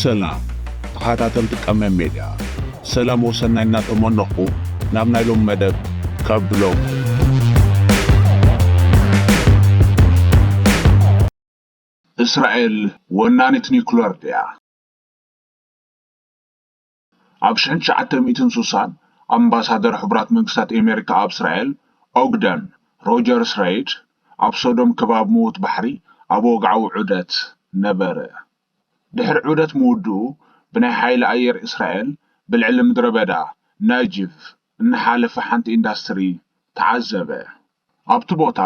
ሰላም ተኸታተልቲ ቀመም ሜድያ፣ ሰላም ወሰናይ እናተመነኹ ናብ ናይ ሎም መደብ ካብ ብሎም። እስራኤል ወናኒት ኒኩለር ድያ? ኣብ ሽሕን ትሽዓተ ሚእትን ስሳን ኣምባሳደር ሕቡራት መንግስታት ኣሜሪካ ኣብ እስራኤል ኦግደን ሮጀርስ ረይድ ኣብ ሶዶም ከባቢ ምዉት ባሕሪ ኣብ ወግዓዊ ዑደት ነበረ። ድሕሪ ዑደት ምውድኡ ብናይ ሓይሊ ኣየር እስራኤል ብልዕሊ ምድረ በዳ ናጂቭ እናሓለፈ ሓንቲ ኢንዳስትሪ ተዓዘበ። ኣብቲ ቦታ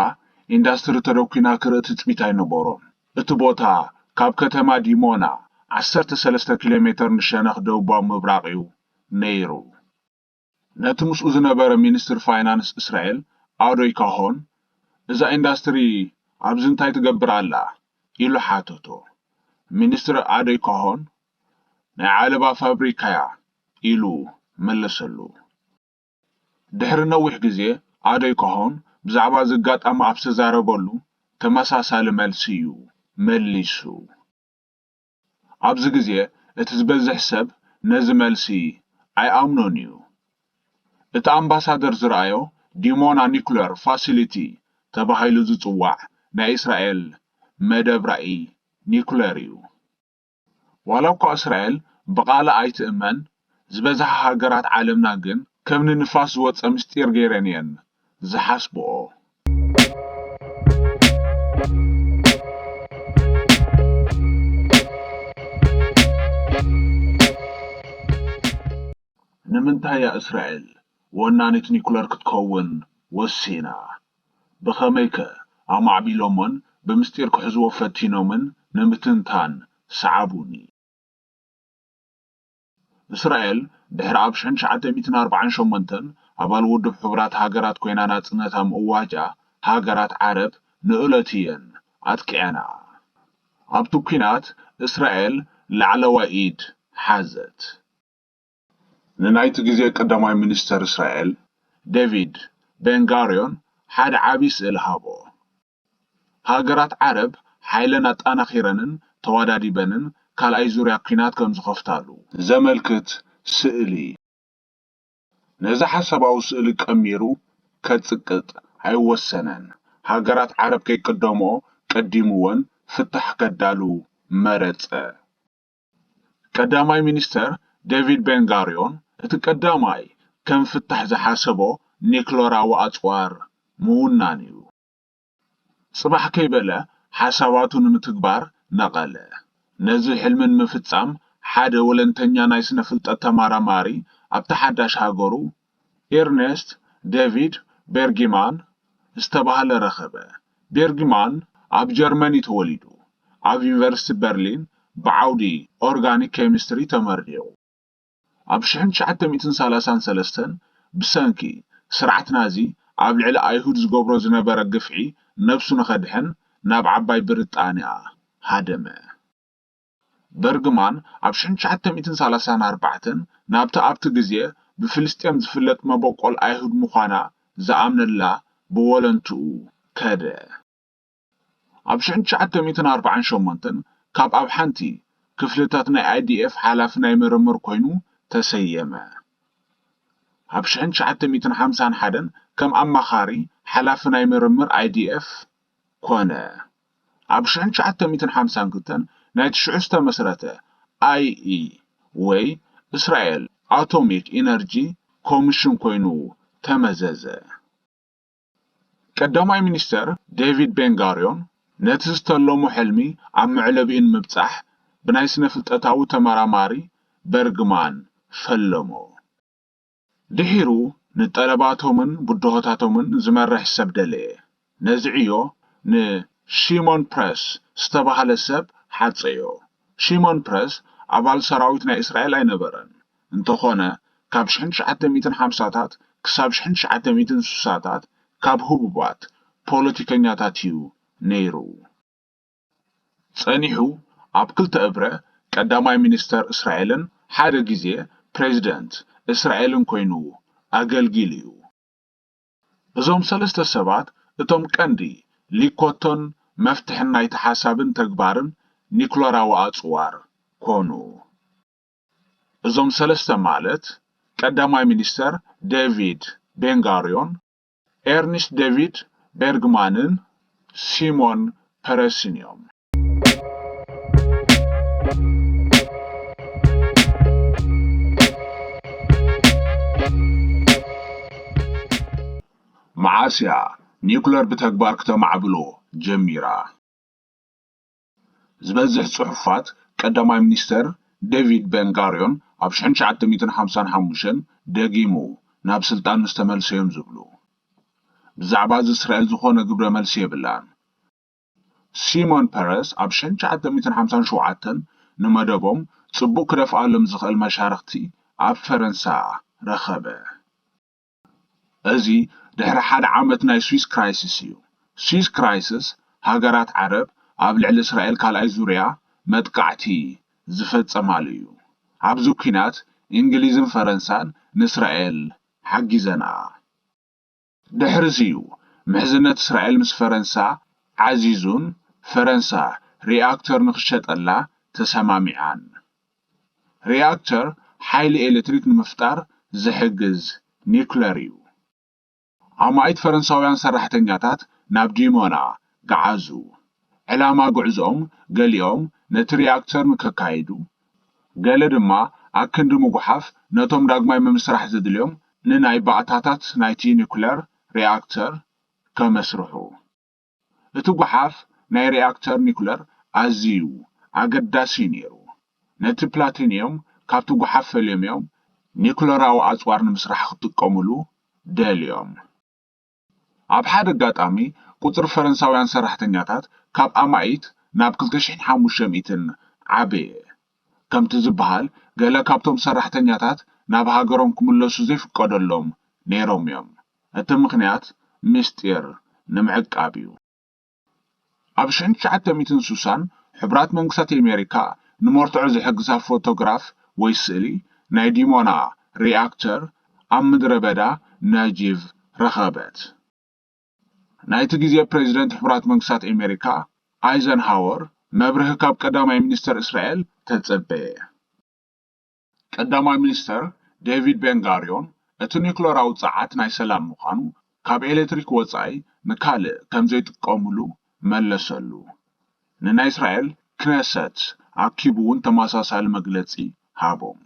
ኢንዳስትሪ ተደኲና ክርኢ ትጽቢት ኣይነበሮን። እቲ ቦታ ካብ ከተማ ዲሞና ዓሰርተ ሰለስተ ኪሎ ሜተር ንሸነኽ ደቡባዊ ምብራቕ እዩ ነይሩ። ነቲ ምስኡ ዝነበረ ሚኒስትር ፋይናንስ እስራኤል ኣዶይ ካሆን፣ "እዛ ኢንዳስትሪ ኣብዚ እንታይ ትገብር ኣላ?" ኢሉ ሓተቶ። ሚኒስትር ኣዶይ ካሆን፣ "ናይ ዓለባ ፋብሪካ'ያ" ኢሉ መለሰሉ። ድሕሪ ነዊሕ ግዜ ኣደይ ኮሆን ብዛዕባ እዚ ኣጋጣሚ ኣብ ዝተዛረበሉ ተመሳሳሊ መልሲ እዩ መሊሱ። ኣብዚ ግዜ እቲ ዝበዝሕ ሰብ ነዚ መልሲ ኣይኣምኖን እዩ። እቲ ኣምባሳደር ዝረኣዮ ዲሞና ኒኩለር ፋሲሊቲ ተባሂሉ ዝጽዋዕ ናይ እስራኤል መደብ ራእይ ኒኩለር እዩ። ዋላ እኳ እስራኤል ብቓላ ኣይትእመን፣ ዝበዝሓ ሃገራት ዓለምና ግን ከም ንንፋስ ዝወጸ ምስጢር ገይረን እየን ዝሓስብኦ። ንምንታይ እያ እስራኤል ወናኒት ኒኩለር ክትከውን ወሲና? ብኸመይከ ኣማዕቢሎሞን ብምስጢር ክሕዝዎ ፈቲኖምን ንምትንታን ሰዓቡኒ። እስራኤል ድሕሪ ኣብ ሽሕን ትሽዓተ ሚእትን ኣርባዓን ሸሞንተን ኣባል ውድብ ሕቡራት ሃገራት ኮይና ናጽነታ ምእዋጃ፣ ሃገራት ዓረብ ንእለት እየን ኣጥቂዐንኣ። ኣብቲ ኲናት እስራኤል ላዕለዋይ ኢድ ሓዘት። ንናይቲ ግዜ ቀዳማይ ሚኒስተር እስራኤል ዴቪድ ቤንጋሪዮን ሓደ ዓቢ ስእሊ ሃቦ። ሃገራት ዓረብ ሓይለን ኣጣናኺረንን ተዋዳዲበንን ካልኣይ ዙርያ ኲናት ከም ዝኸፍታሉ ዘመልክት ስእሊ። ነዚ ሓሳባዊ ስእሊ ቀሚሩ ከጽቅጥ ኣይወሰነን። ሃገራት ዓረብ ከይቅደምኦ ቀዲምወን ፍታሕ ከዳሉ መረጸ። ቀዳማይ ሚኒስተር ዴቪድ ቤንጋሪዮን እቲ ቀዳማይ ከም ፍታሕ ዝሓሰቦ ኒክለራዊ ኣጽዋር ምውናን እዩ። ጽባሕ ከይበለ ሓሳባቱ ንምትግባር ነቐለ። ነዚ ሕልሚ ንምፍጻም ሓደ ወለንተኛ ናይ ስነ ፍልጠት ተመራማሪ ኣብታ ሓዳሽ ሃገሩ ኤርኔስት ዴቪድ ቤርጊማን ዝተባህለ ረኸበ። ቤርግማን ኣብ ጀርመን እዩ ተወሊዱ። ኣብ ዩኒቨርሲቲ በርሊን ብዓውዲ ኦርጋኒክ ኬሚስትሪ ተመሪቑ። ኣብ ሽሕን ትሽዓተ ሚእትን ሰላሳን ሰለስተን ብሰንኪ ስርዓት ናዚ ኣብ ልዕሊ ኣይሁድ ዝገብሮ ዝነበረ ግፍዒ ነብሱ ንኸድሕን ናብ ዓባይ ብሪጣንያ ሃደመ። በርግማን ኣብ ሽሕን ትሽዓተ ሚእትን ሰላሳን ኣርባዕተን ናብቲ ኣብቲ ግዜ ብፍልስጤም ዝፍለጥ መበቆል ኣይሁድ ምዃና ዝኣምነላ ብወለንትኡ ከደ። ኣብ ሽሕን ትሽዓተ ሚእትን ኣርባዓን ሸሞንተን ካብ ኣብ ሓንቲ ክፍልታት ናይ ኣይዲኤፍ ሓላፊ ናይ ምርምር ኮይኑ ተሰየመ። ኣብ ሽሕን ትሽዓተ ሚእትን ሓምሳን ሓደን ከም ኣማኻሪ ሓላፊ ናይ ምርምር ኣይዲኤፍ ኮነ። ኣብ ሽሕን ትሽዓተ ሚእትን ሓምሳን ክልተን ናይቲ ሽዑ ዝተመስረተ ኣይኢ ወይ እስራኤል ኣቶሚክ ኢነርጂ ኮሚሽን ኮይኑ ተመዘዘ። ቀዳማይ ሚኒስተር ዴቪድ ቤንጋሪዮን ነቲ ዝተለሞ ሕልሚ ኣብ መዕለቢኡ ንምብጻሕ ብናይ ስነ ፍልጠታዊ ተመራማሪ በርግማን ፈለሞ። ድሒሩ ንጠለባቶምን ብድሆታቶምን ዝመርሕ ሰብ ደለየ። ነዚ ዕዮ ንሺሞን ፕረስ ዝተባህለ ሰብ ሓጸዮ። ሺሞን ፕረስ ኣባል ሰራዊት ናይ እስራኤል ኣይነበረን። እንተኾነ ካብ ሽሕን ትሽዓተ ሚእትን ሓምሳታት ክሳብ ሽሕን ትሽዓተ ሚእትን ስሳታት ካብ ህቡባት ፖለቲከኛታት እዩ ነይሩ። ጸኒሑ ኣብ ክልተ እብረ ቀዳማይ ሚኒስተር እስራኤልን ሓደ ግዜ ፕሬዚደንት እስራኤልን ኮይኑ ኣገልጊሉ እዩ። እዞም ሰለስተ ሰባት እቶም ቀንዲ ሊኮቶን መፍትሕን ናይቲ ሓሳብን ተግባርን ኒኩለራዊ ኣጽዋር ኮኑ። እዞም ሰለስተ ማለት ቀዳማይ ሚኒስተር ዴቪድ ቤንጋሪዮን፣ ኤርኒስት ዴቪድ ቤርግማንን ሲሞን ፐረስን እዮም። መዓስ እያ ኒኩለር ብተግባር ክተማዕብሎ ጀሚራ? ዝበዝሕ ጽሑፋት ቀዳማይ ሚኒስተር ዴቪድ ቤንጋሪዮን ኣብ ሽሕን ትሽዓተ ሚእትን ሓምሳን ሓሙሽተን ደጊሙ ናብ ስልጣን ምስ ተመልሰ እዮም ዝብሉ። ብዛዕባ እዚ እስራኤል ዝኾነ ግብረ መልሲ የብላን። ሲሞን ፐረስ ኣብ ሽሕን ትሽዓተ ሚእትን ሓምሳን ሸውዓተን ንመደቦም ጽቡቕ ክደፍኣሎም ዝኽእል መሻርኽቲ ኣብ ፈረንሳ ረኸበ። እዚ ድሕሪ ሓደ ዓመት ናይ ስዊስ ክራይሲስ እዩ። ስዊስ ክራይሲስ ሃገራት ዓረብ ኣብ ልዕሊ እስራኤል ካልኣይ ዙርያ መጥቃዕቲ ዝፈጸማሉ እዩ። ኣብዚ ኲናት እንግሊዝን ፈረንሳን ንእስራኤል ሓጊዘንኣ። ድሕርዚ እዩ ምሕዝነት እስራኤል ምስ ፈረንሳ ዓዚዙን ፈረንሳ ሪኣክተር ንኽሸጠላ ተሰማሚዓን። ሪኣክተር ሓይሊ ኤሌክትሪክ ንምፍጣር ዝሕግዝ ኒኩለር እዩ። ኣማኢት ፈረንሳውያን ሰራሕተኛታት ናብ ዲሞና ገዓዙ። ዕላማ ጉዕዞኦም ገሊኦም ነቲ ሪኣክተር ንከካይዱ፣ ገለ ድማ ኣክንዲ ምጉሓፍ ነቶም ዳግማይ ምምስራሕ ዘድልዮም ንናይ ባእታታት ናይቲ ኒኩለር ሪኣክተር ከመስርሑ። እቲ ጓሓፍ ናይ ሪኣክተር ኒኩለር ኣዝዩ ኣገዳሲ እዩ ነይሩ። ነቲ ፕላቲንዮም ካብቲ ጓሓፍ ፈልዮም እዮም ኒኩለራዊ ኣጽዋር ንምስራሕ ክጥቀሙሉ ደልዮም። ኣብ ሓደ ኣጋጣሚ፣ ቁጽሪ ፈረንሳውያን ሰራሕተኛታት ካብ ኣማኢት ናብ ክልተ ሽሕን ሓሙሽተ ሚእትን ዓበየ። ከምቲ ዝበሃል፣ ገለ ካብቶም ሰራሕተኛታት ናብ ሃገሮም ክምለሱ ዘይፍቀደሎም ነይሮም እዮም። እቲ ምኽንያት ምስጢር ንምዕቃብ እዩ። ኣብ ሽሕን ትሽዓተ ሚእትን ስሳን፣ ሕቡራት መንግስታት ኣሜሪካ ንመርትዖ ዝሕግዛ ፎቶግራፍ ወይ ስእሊ ናይ ዲሞና ሪኣክተር ኣብ ምድረ በዳ ነጂቭ ረኸበት። ናይቲ ግዜ ፕሬዚደንት ሕቡራት መንግስታት ኣሜሪካ ኣይዘንሃወር መብርሂ ካብ ቀዳማይ ሚኒስተር እስራኤል ተጸበየ። ቀዳማይ ሚኒስተር ዴቪድ ቤንጋሪዮን እቲ ኒኩለራዊ ጸዓት ናይ ሰላም ምዃኑ፣ ካብ ኤሌክትሪክ ወጻኢ ንካልእ ከም ዘይጥቀሙሉ መለሰሉ። ንናይ እስራኤል ክነሰት ኣኪቡ እውን ተመሳሳሊ መግለጺ ሃቦም።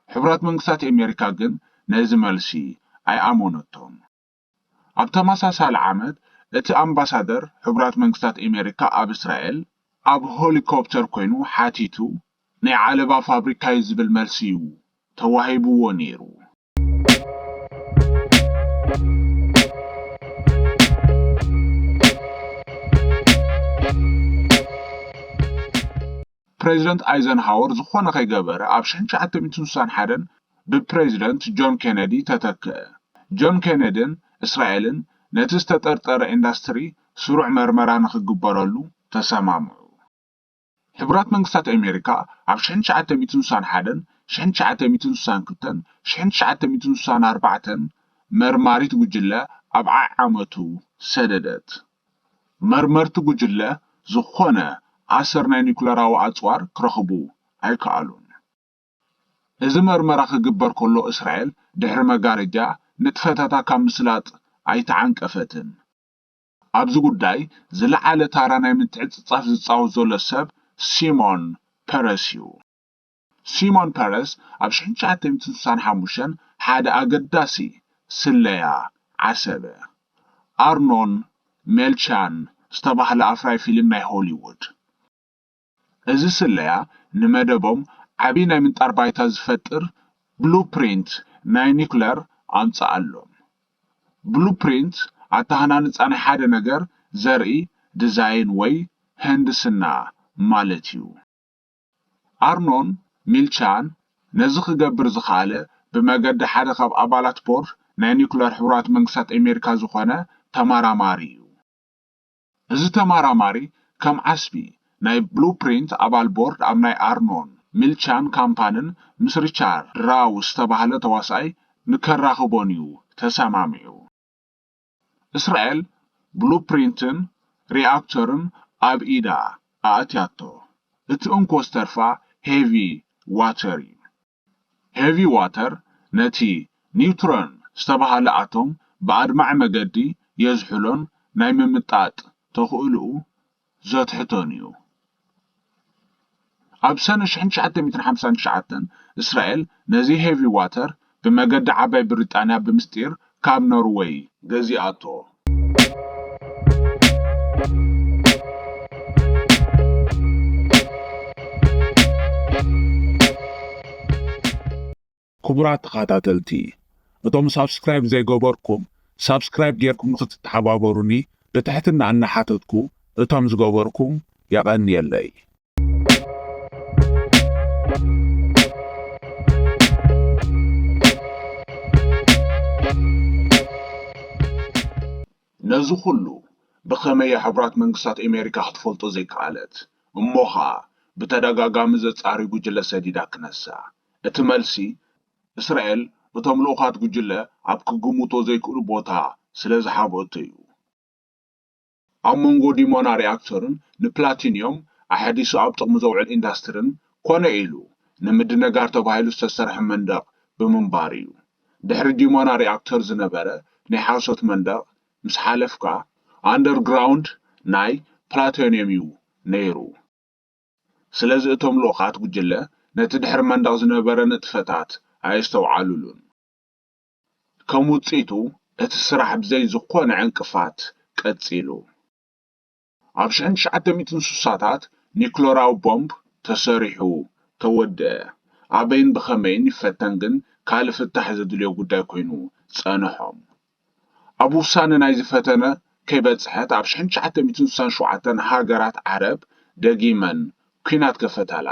ሕቡራት መንግስታት ኣሜሪካ ግን ነዚ መልሲ ኣይኣመነቶን። ኣብ ተመሳሳሊ ዓመት፣ እቲ ኣምባሳደር ሕቡራት መንግስታት ኣሜሪካ ኣብ እስራኤል ኣብ ሄሊኮፕተር ኮይኑ ሓቲቱ፣ "ናይ ዓለባ ፋብሪካ እዩ" ዝብል መልሲ እዩ ተዋሂብዎ ነይሩ። ፕሬዚደንት ኣይዘንሃወር ዝኾነ ከይገበረ፣ ኣብ ሽሕን ትሽዓተ ሚእትን ስሳን ሓደን ብፕሬዚደንት ጆን ኬነዲ ተተክአ። ጆን ኬነዲን እስራኤልን ነቲ ዝተጠርጠረ ኢንዳስትሪ ስሩዕ መርመራ ንኽግበረሉ ተሰማምዑ። ሕቡራት መንግስታት ኣሜሪካ ኣብ ሽሕን ትሽዓተ ሚእትን ስሳን ሓደን፣ ሽሕን ትሽዓተ ሚእትን ስሳን ክልተን፣ ሽሕን ትሽዓተ ሚእትን ስሳን ኣርባዕተን መርማሪት ጉጅለ ኣብ ዓዓመቱ ሰደደት። መርመርቲ ጉጅለ ዝኾነ ኣሰር ናይ ኒኩለራዊ ኣጽዋር ክረኽቡ ኣይከኣሉን። እዚ መርመራ ክግበር ከሎ፣ እስራኤል ድሕሪ መጋረጃ ንጥፈታታ ካብ ምስላጥ ኣይተዓንቀፈትን። ኣብዚ ጉዳይ ዝለዓለ ታራ ናይ ምትዕጽጻፍ ዝጻወት ዘሎ ሰብ ሲሞን ፐረስ እዩ። ሲሞን ፐረስ ኣብ ሽሕን ትሽዓተ ሚእትን ስሳን ሓሙሽተን ሓደ ኣገዳሲ ስለያ ዓሰበ። ኣርኖን ሜልቻን ዝተባህለ ኣፍራይ ፊልም ናይ ሆሊውድ። እዚ ስለያ ንመደቦም ዓቢ ናይ ምንጣር ባይታ ዝፈጥር ብሉፕሪንት ናይ ኒኩለር ኣምጽኣሎም። ብሉፕሪንት ኣተሃናንጻ ናይ ሓደ ነገር ዘርኢ ዲዛይን ወይ ህንድስና ማለት እዩ። ኣርኖን ሚልቻን ነዚ ክገብር ዝኸኣለ ብመገዲ ሓደ ካብ ኣባላት ቦርድ ናይ ኒኩለር ሕቡራት መንግስታት ኣሜሪካ ዝኾነ ተመራማሪ እዩ። እዚ ተመራማሪ ከም ዓስቢ ናይ ብሉፕሪንት ኣባል ቦርድ ኣብ ናይ ኣርኖን ሚልቻን ካምፓንን ምስ ሪቻርድ ራው ዝተባህለ ተዋሳኣይ ንከራኽቦን እዩ ተሰማሚዑ። እስራኤል ብሉፕሪንትን ሪኣክተርን ኣብ ኢዳ ኣእትያቶ። እቲ እንኮ ዝተርፋ ሄቪ ዋተር እዩ። ሄቪ ዋተር ነቲ ኒውትሮን ዝተባህለ ኣቶም ብኣድማዒ መገዲ የዝሕሎን ናይ ምምጣጥ ተኽእሎኡ ዘትሕቶን እዩ። ኣብ ሰነ ሽሕን ትሽዓተ ሚእትን ሓምሳን ትሽዓተን፣ እስራኤል ነዚ ሄቪ ዋተር ብመገዲ ዓባይ ብሪጣንያ ብምስጢር ካብ ኖርወይ ገዚኣቶ። ክቡራት ተኸታተልቲ፣ እቶም ሳብስክራይብ ዘይገበርኩም ሳብስክራይብ ጌርኩም ንኽትተሓባበሩኒ ብትሕትና እናሓተትኩ፣ እቶም ዝገበርኩም የቐንየለይ። ነዚ ኩሉ ብኸመይ እያ ሕቡራት መንግስታት ኣሜሪካ ክትፈልጦ ዘይከኣለት? እሞ ኸኣ ብተደጋጋሚ ዘጻሪ ጉጅለ ሰዲዳ ክነሳ? እቲ መልሲ፣ እስራኤል እቶም ልኡኻት ጉጅለ ኣብ ክግምቶ ዘይክእሉ ቦታ ስለ ዝሓብኦቶ እዩ። ኣብ መንጎ ዲሞና ሪኣክተርን ንፕላቲንዮም ኣሐዲሱ ኣብ ጥቕሚ ዘውዕል ኢንዳስትርን ኮነ ኢሉ ንምድንጋር ተባሂሉ ዝተሰርሐ መንደቕ ብምንባሩ እዩ። ድሕሪ ዲሞና ሪኣክተር ዝነበረ ናይ ሓሶት መንደቕ ምስ ሓለፍካ፣ ኣንደርግራውንድ ናይ ፕላቲንዮም እዩ ነይሩ። ስለዚ እቶም ልኡኻት ጉጅለ ነቲ ድሕሪ መንደቕ ዝነበረ ንጥፈታት ኣየስተውዓሉሉን። ከም ውጽኢቱ፣ እቲ ስራሕ ብዘይ ዝኾነ ዕንቅፋት ቀጺሉ። ኣብ ሽሕን ትሽዓተ ሚእትን ስሳታት ኒክለራዊ ቦምብ ተሰሪሑ ተወድአ። ኣበይን ብኸመይን ይፈተን ግን ካልእ ፍታሕ ዘድልዮ ጉዳይ ኮይኑ ጸንሖም። ኣብ ውሳነ ናይዚ ፈተነ ከይበጽሐት፣ ኣብ ሽሕን ትሽዓተ ሚእትን ስሳን ሸውዓተን ሃገራት ዓረብ ደጊመን ኲናት ከፈታላ።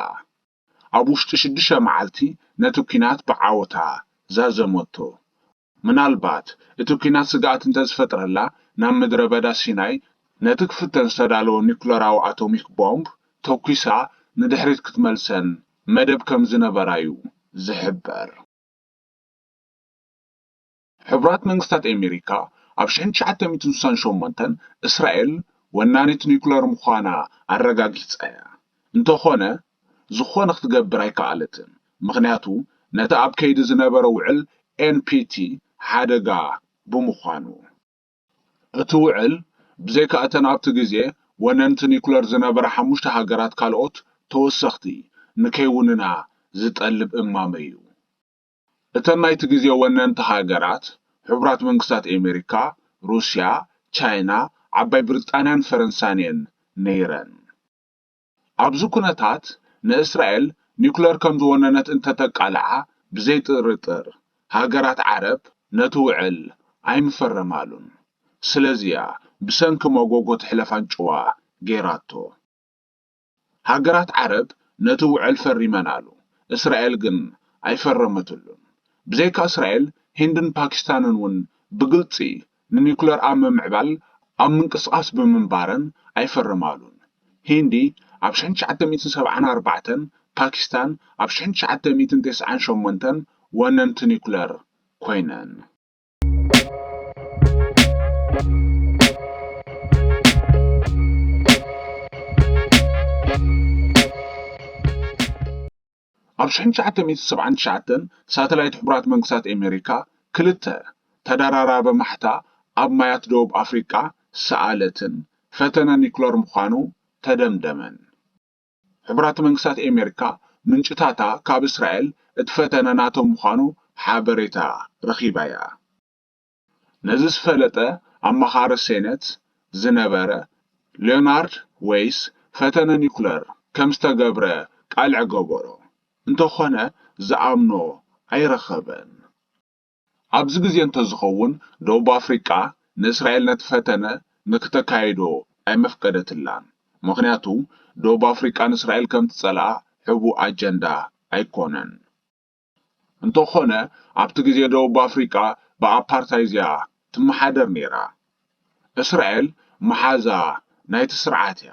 ኣብ ውሽጢ ሽዱሽተ መዓልቲ ነቲ ኲናት ብዓወታ ዛዘመቶ። ምናልባት እቲ ኲናት ስግኣት እንተዝፈጥረላ፣ ናብ ምድረ በዳ ሲናይ ነቲ ክፍተን ዝተዳለወ ኒኩለራዊ ኣቶሚክ ቦምብ ተኲሳ ንድሕሪት ክትመልሰን መደብ ከም ዝነበራ'ዩ ዝሕበር። ሕቡራት መንግስታት ኣሜሪካ ኣብ ሽሕን ትሽዓተ ሚእትን ስሳን ሸሞንተን እስራኤል ወናኒት ኒኩለር ምዃና ኣረጋጊጻ እያ። እንተኾነ፣ ዝኾነ ክትገብር ኣይከኣለትን፣ ምኽንያቱ ነቲ ኣብ ከይዲ ዝነበረ ውዕል ኤን ፒ ቲ ሓደጋ ብምዃኑ። እቲ ውዕል፣ ብዘይካ እተን ኣብቲ ግዜ ወነንቲ ኒኩለር ዝነበራ ሓሙሽተ ሃገራት፣ ካልኦት ተወሰኽቲ ንከይውንና ዝጠልብ እማመ እዩ። እተን ናይቲ ግዜ ወነንቲ ሃገራት፣ ሕቡራት መንግስታት ኣሜሪካ፣ ሩስያ፣ ቻይና፣ ዓባይ ብሪጣንያን ፈረንሳን እየን ነይረን። ኣብዚ ኩነታት፣ ንእስራኤል ኒኩለር ከም ዝወነነት እንተተቃልዓ፣ ብዘይ ጥርጥር ሃገራት ዓረብ ነቲ ውዕል ኣይምፈረማሉን። ስለዚ'ያ ብሰንኪ መጎጎ ትሕለፍ ኣንጭዋ ገይራቶ። ሃገራት ዓረብ ነቲ ውዕል ፈሪመናሉ፣ እስራኤል ግን ኣይፈረመትሉን። ብዘይካ እስራኤል፣ ሂንድን ፓኪስታንን እውን ብግልጺ ንኒኩለር ኣብ ምምዕባል ኣብ ምንቅስቓስ ብምንባረን ኣይፈረማሉን። ሂንዲ ኣብ ሽሕን ትሽዓተ ሚእትን ሰብዓን ኣርባዕተን፣ ፓኪስታን ኣብ ሽሕን ትሽዓተ ሚእትን ተስዓን ሸሞንተን ወነንቲ ኒኩለር ኮይነን። ኣብ ሽሕን ትሽዓተ ሚእትን ሰብዓን ትሽዓተን፣ ሳተላይት ሕቡራት መንግስታት ኣሜሪካ ክልተ ተደራራቢ ማሕታ ኣብ ማያት ደቡብ ኣፍሪቃ ሰኣለትን ፈተነ ኒኩለር ምዃኑ ተደምደመን። ሕቡራት መንግስታት ኣሜሪካ ምንጭታታ ካብ እስራኤል እቲ ፈተነ ናቶም ምዃኑ ሓበሬታ ረኺባ እያ። ነዚ ዝፈለጠ ኣማኻሪ ሴኔት ዝነበረ ሊዮናርድ ዌይስ ፈተነ ኒኩለር ከም ዝተገብረ ቃልዕ ገበሮ። እንተኾነ ዝኣምኖ ኣይረኸበን። ኣብዚ ግዜ እንተዝኸውን፣ ደቡብ ኣፍሪቃ ንእስራኤል ነቲ ፈተነ ንክተካይዶ ኣይመፍቀደትላን። ምኽንያቱ፣ ደቡብ ኣፍሪቃ ንእስራኤል ከም ትጸልኣ ሕቡእ ኣጀንዳ ኣይኮነን። እንተኾነ፣ ኣብቲ ግዜ ደቡብ ኣፍሪቃ ብኣፓርታይዝ እያ ትመሓደር ነይራ። እስራኤል መሓዛ ናይቲ ስርዓት እያ።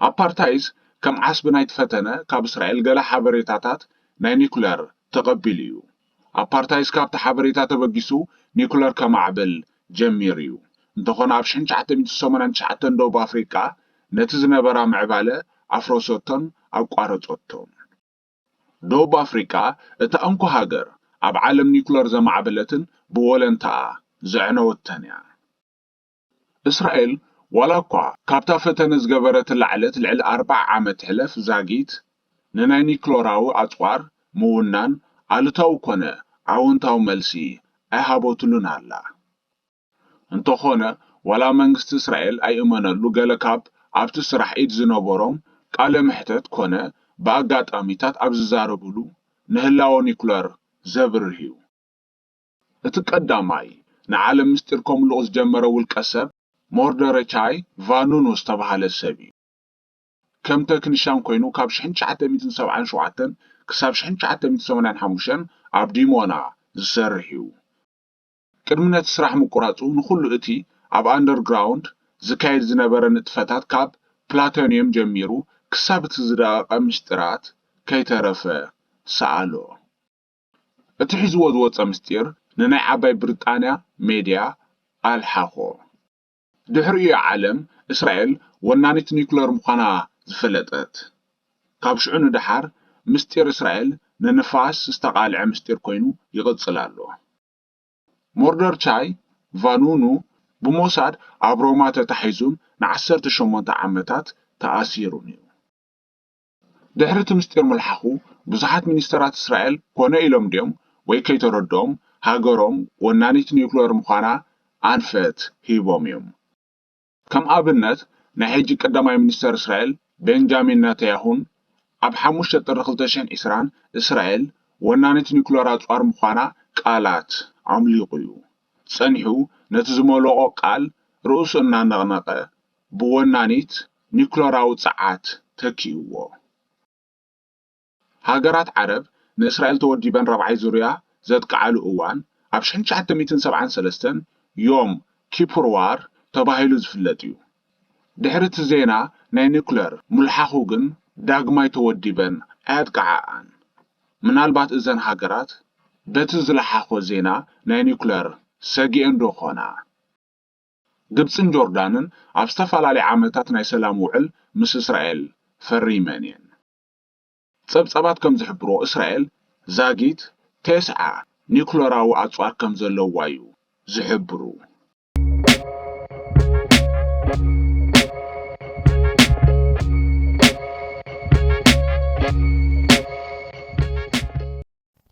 ኣፓርታይዝ ከም ዓስቢ ናይቲ ፈተነ ካብ እስራኤል ገለ ሓበሬታታት ናይ ኒኩለር ተቐቢሉ እዩ። ኣፓርታይዝ ካብቲ ሓበሬታ ተበጊሱ ኒኩለር ከማዕብል ጀሚሩ እዩ። እንተኾነ ኣብ ሽሕን ትሽዓተ ሚእትን ሰማንያን ትሽዓተን ደቡብ ኣፍሪቃ ነቲ ዝነበራ ምዕባለ ኣፍረሰቶን ኣቋረጸቶን። ደቡብ ኣፍሪቃ እታ እንኮ ሃገር ኣብ ዓለም ኒኩለር ዘማዕበለትን ብወለንታኣ ዘዕነወተን እያ። እስራኤል ዋላ እኳ ካብታ ፈተነ ዝገበረትላ ዕለት ልዕሊ ኣርብዓ ዓመት ሕለፍ ዛጊት ንናይ ኒክሎራዊ ኣጽዋር ምውናን ኣሉታዊ ኮነ ኣወንታዊ መልሲ ኣይሃበትሉን ኣላ። እንተኾነ ዋላ መንግስቲ እስራኤል ኣይእመነሉ ገለ ካብ ኣብቲ ስራሕ ኢድ ዝነበሮም ቃለ መሕተት ኮነ ብኣጋጣሚታት ኣብ ዝዛረብሉ ንህላወ ኒኩለር ዘብርህ እዩ። እቲ ቀዳማይ ንዓለም ምስጢር ከምልቑ ዝጀመረ ውልቀ ሰብ ሞርደረቻይ ቫኑኑ ዝተባህለ ሰብ እዩ። ከም ተክኒሻን ኮይኑ ካብ ሽሕን ትሽዓተ ሚእትን ሰብዓን ሸውዓተን ክሳብ ሽሕን ትሽዓተ ሚእትን ሰማንያን ሓሙሽተን ኣብ ዲሞና ዝሰርሕ እዩ። ቅድሚ ነቲ ስራሕ ምቁራጹ ንኹሉ እቲ ኣብ ኣንደርግራውንድ ዝካየድ ዝነበረ ንጥፈታት ካብ ፕላቶኒየም ጀሚሩ ክሳብ እቲ ዝደቐቐ ምስጢራት ከይተረፈ ሰኣሎ። እቲ ሒዝዎ ዝወጸ ምስጢር ንናይ ዓባይ ብሪጣንያ ሜድያ ኣልሓኾ። ድሕሪኡ እያ ዓለም እስራኤል ወናኒት ኒኩለር ምዃና ዝፈለጠት። ካብ ሽዑ ንደሓር ምስጢር እስራኤል ንንፋስ ዝተቓልዐ ምስጢር ኮይኑ ይቕጽል ኣሎ። ሞርደርቻይ ቫኑኑ ብሞሳድ ኣብ ሮማ ተታሒዙን ንዓሰርተ ሸሞንተ ዓመታት ተኣሲሩን እዩ። ድሕሪ እቲ ምስጢር ምልሓኹ ብዙሓት ሚኒስተራት እስራኤል ኮነ ኢሎም ድዮም ወይ ከይተረድኦም ሃገሮም ወናኒት ኒውክለር ምዃና ኣንፈት ሂቦም እዮም። ከም ኣብነት ናይ ሕጂ ቀዳማይ ሚኒስተር እስራኤል ቤንጃሚን ናታያሁን ኣብ ሓሙሽተ ጥሪ ክልተ ሽሕን ዕስራን እስራኤል ወናኒት ኒውክለር ኣጽዋር ምዃና ቃላት ኣምሊቑ እዩ። ጸኒሑ ነቲ ዝመለቖ ቃል ርእሱ እናነቕነቐ ብወናኒት ኒኩለራዊ ጸዓት ተኪእዎ። ሃገራት ዓረብ ንእስራኤል ተወዲበን ራብዓይ ዙርያ ዘጥቅዓሉ እዋን ኣብ ሽሕን ትሽዓተ ሚእትን ሰብዓን ሰለስተን ዮም ኪፑር ዋር ተባሂሉ ዝፍለጥ እዩ። ድሕሪ እቲ ዜና ናይ ኒኩለር ምልሓኹ ግን ዳግማይ ተወዲበን ኣየጥቅዓኣን። ምናልባት እዘን ሃገራት በቲ ዝለሓኾ ዜና ናይ ኒኩለር ሰጊኤን ዶ ኾና? ግብጽን ጆርዳንን ኣብ ዝተፈላለየ ዓመታት ናይ ሰላም ውዕል ምስ እስራኤል ፈሪመን እየን። ጸብጻባት ከም ዝሕብሮ እስራኤል ዛጊት ተስዓ ኒኩለራዊ ኣጽዋር ከም ዘለዋ እዩ ዝሕብሩ።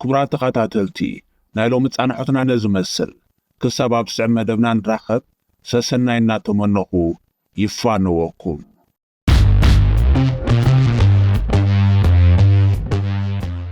ክቡራት ተኸታተልቲ፣ ናይ ሎሚ ጻንሖትና ነዚ መስል። ክሳብ ኣብ ዝስዕብ መደብና ንራኸብ፣ ሰሰናይ እናተመነኹ ይፋነወኩም።